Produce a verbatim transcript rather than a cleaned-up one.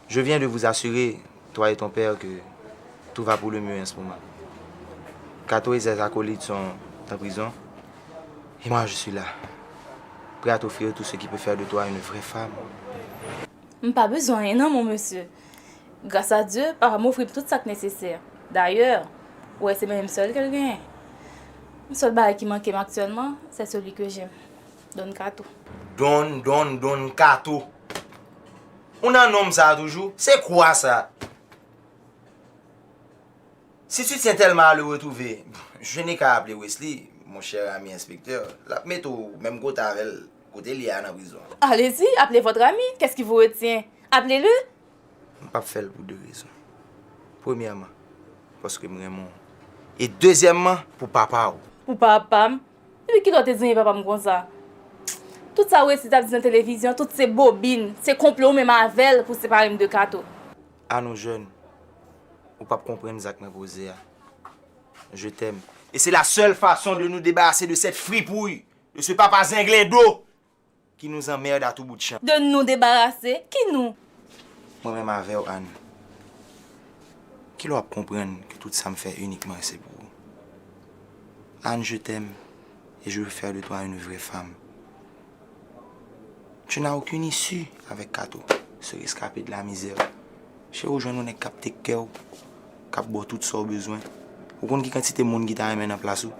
Je viens de vous assurer, toi et ton père, que tout va pour le mieux en ce moment. Kato et ses acolytes sont en prison. Et moi, je suis là, prêt à t'offrir tout ce qui peut faire de toi une vraie femme. M pa bezwen anyen nan men w, mesye. Gras a Dye, papa m ofri m tout sa k nesesè. Dayè, ou wè se menm sèl ke l genyen. Yon sèl bagay ki manke m aktyèlman, c'est celui que j'aime. Don Kato. Don, Don, Don Kato. Ou nan nonm sa toujou? Se kwa sa? Si tu tiens tellement à le retrouver, je n'ai qu'à appeler Wesley, mon cher ami inspecteur. L ap mete w menm kote avè l, kote l ye a nan prizon. Allez-y, appelez votre ami. Qu'est-ce qui vous retient? Appelez-le. M p ap fè l pou de rezon. Premyèman, paske m renmen w. E dezyèmman, pou papa w. Pou papa m? Depi kilè w te zanmi papa m konsa? Tout sa Wesley t ap di nan televizyon, tout se bobin, se konplo ou menm avè l pou separe m de Kato. Ann, ou jèn, ou p ap konprann zak mwen poze a. Je t'aime. Et c'est la seule façon de nous débarrasser de cette fripouille, de ce papa zenglendo qui nous emmerde à tout bout de champ. De nous débarrasser? Ki nou? Mwen menm avè w, Ann. Kilè w ap konprann ke tout sa m fè inikman se pou ou? Ann, je t'aime et je veux faire de toi une vraie femme. Tu n'as aucune issue avec Kato, ce rescapé de la misère. Cheri, ou jwenn yon nèg k ap tek kè w, k ap ba w tout sa w bezwen. Ou konn ki kantite moun ki ta renmen nan plas ou?